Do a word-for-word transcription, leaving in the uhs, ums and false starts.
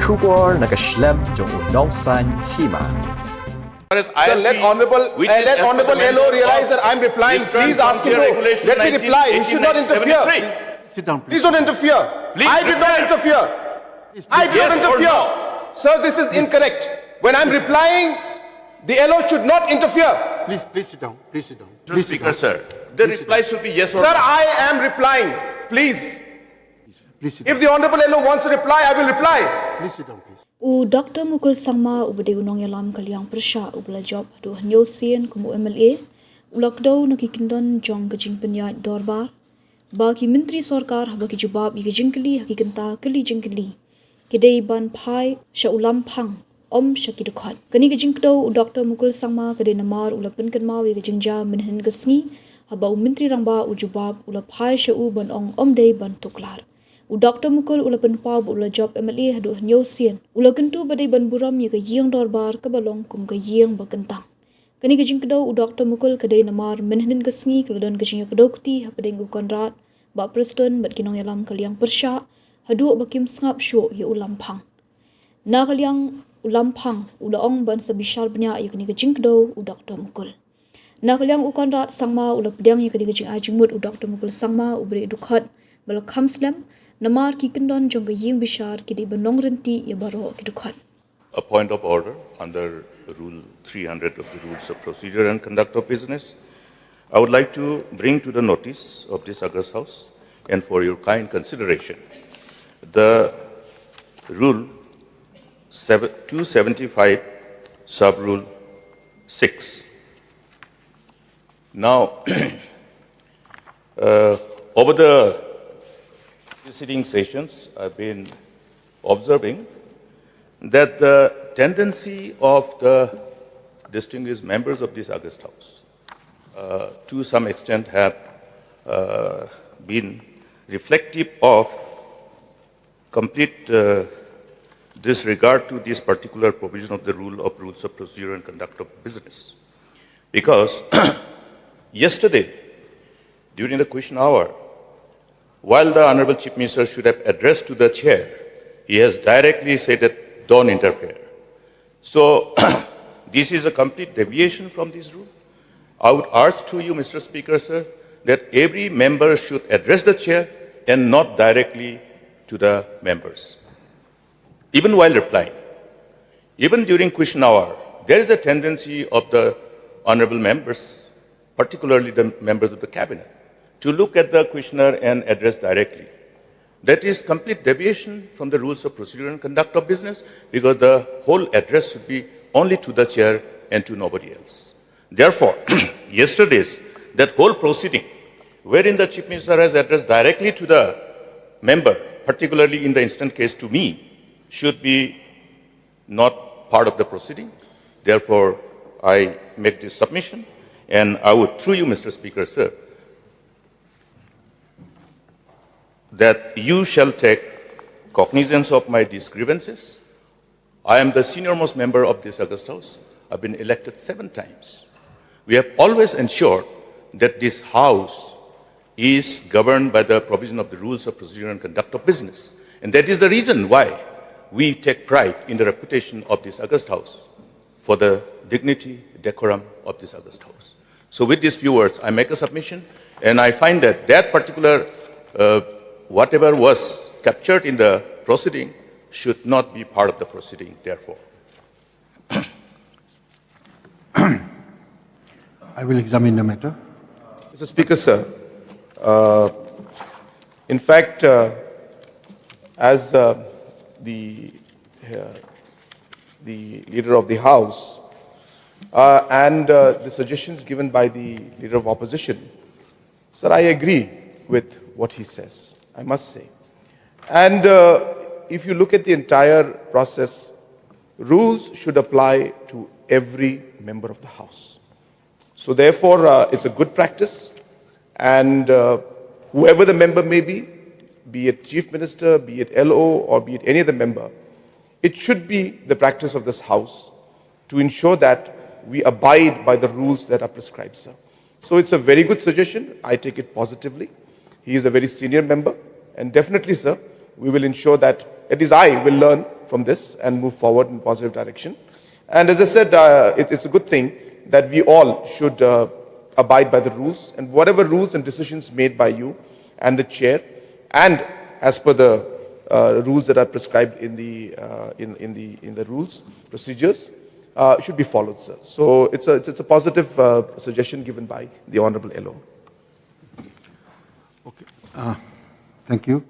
Khubor na ka shlem jong u nongsaiñ hima. Sir, let Honorable, uh, let Honorable L O realize that I'm replying. Please ask him to let me reply. He should not interfere. Sit down, Please don't interfere. I did not interfere. I did not interfere. Sir, this is incorrect. When I'm replying, the L O should not interfere. Please, please sit down. Please sit down. Mister Speaker, sir, the reply should be yes or Sir, no. I am replying. Please. Please sit down. If the Honorable L O wants to reply, I will reply. Please sit down, please. U Doctor Mukul Sangma uba dei u nongïalam ka liang pyrshah uba la jop haduh hynñiew sien kum u M L A u la kdew na ki kyndon jong ka jingpynïaid dorbar ba ki myntri sorkar haba ki jubab ïa ki jingkylli ha ki kynta kylli jingkylli ki dei ban phai sha u lamphang, ym sha ki dkhot. Kane ka jingkdew u Doctor Mukul Sangma ka dei namar u la pynkynmaw ïa ka jingjia mynhynnin ka sngi haba u Myntri Rangbah u jubab u la phai sha u ban ong ym dei ban tuklar. U Doctor Mukul u la pynpaw ba u la jop M L A haduh hynñiew sien. U la kyntu ba dei ban burom ïa ka ïing dorbar kaba long kum ka ïing ba kyntang. Kane ka jingkdew u Doctor Mukul ka dei namar mynhynnin ka sngi ka la don ka jingïakdew kti hapdeng u Conrad, Bah Prestone bad ki nongïalam ka liang pyrshah haduh ba kim sngap shuh ïa u lamphang. Na ka liang u lamphang u la ong ban sa bishar bniah ïa kane ka jingkdew u Doctor Mukul. Na ka liang u Conrad Sangma u la pdiang ïa kane ka jingai jingmut u Doctor Mukul Sangma uba dei u dkhot ba la kham slem namar ki kyndon jong ka ïing bishar ki dei ban long rynti ïa baroh ki dkhot. A point of order under Rule three hundred of the Rules of Procedure and Conduct of Business. I would like to bring to the notice of this August House and for your kind consideration the Rule seven, two seventy-five, Sub Rule six. Now, uh, over the preceding sessions, I've been observing that the tendency of the distinguished members of this August House, uh, to some extent, have uh, been reflective of complete uh, disregard to this particular provision of the Rule of Rules of Procedure and Conduct of Business. Because yesterday, during the question hour, while the Honorable Chief Minister should have addressed to the chair, he has directly said that don't interfere. So, this is a complete deviation from this rule. I would urge to you, Mister Speaker, sir, that every member should address the chair and not directly to the members, even while replying. Even during question hour, there is a tendency of the honorable members, particularly the members of the cabinet, to look at the questioner and address directly. That is complete deviation from the rules of procedure and conduct of business, because the whole address should be only to the chair and to nobody else. Therefore, yesterday's that whole proceeding, wherein the Chief Minister has addressed directly to the member, particularly in the instant case to me, should be not part of the proceeding. Therefore, I make this submission, and I would, through you, Mister Speaker, sir, that you shall take cognizance of my these grievances. I am the senior most member of this August House. I've been elected seven times. We have always ensured that this House is governed by the provision of the rules of procedure and conduct of business. And that is the reason why we take pride in the reputation of this August House for the dignity, decorum of this August House. So with these few words, I make a submission, and I find that that particular, uh, whatever was captured in the proceeding should not be part of the proceeding, therefore. I will examine the matter. Mister Speaker, sir, uh, in fact, uh, as uh, the, uh, the leader of the House uh, and uh, the suggestions given by the leader of opposition, sir, I agree with what he says, I must say. And uh, if you look at the entire process, rules should apply to every member of the House. So therefore, uh, it's a good practice, and uh, whoever the member may be, be it Chief Minister, be it L O, or be it any other member, it should be the practice of this House to ensure that we abide by the rules that are prescribed, sir. So it's a very good suggestion. I take it positively. He is a very senior member, and definitely, sir, we will ensure that at least I will learn from this and move forward in positive direction. And as I said, uh, it, it's a good thing that we all should uh, abide by the rules, and whatever rules and decisions made by you and the chair, and as per the uh, rules that are prescribed in the uh, in, in the in the rules procedures, uh, should be followed, sir. So it's a it's, it's a positive uh, suggestion given by the honorable L O. Okay. Uh, thank you.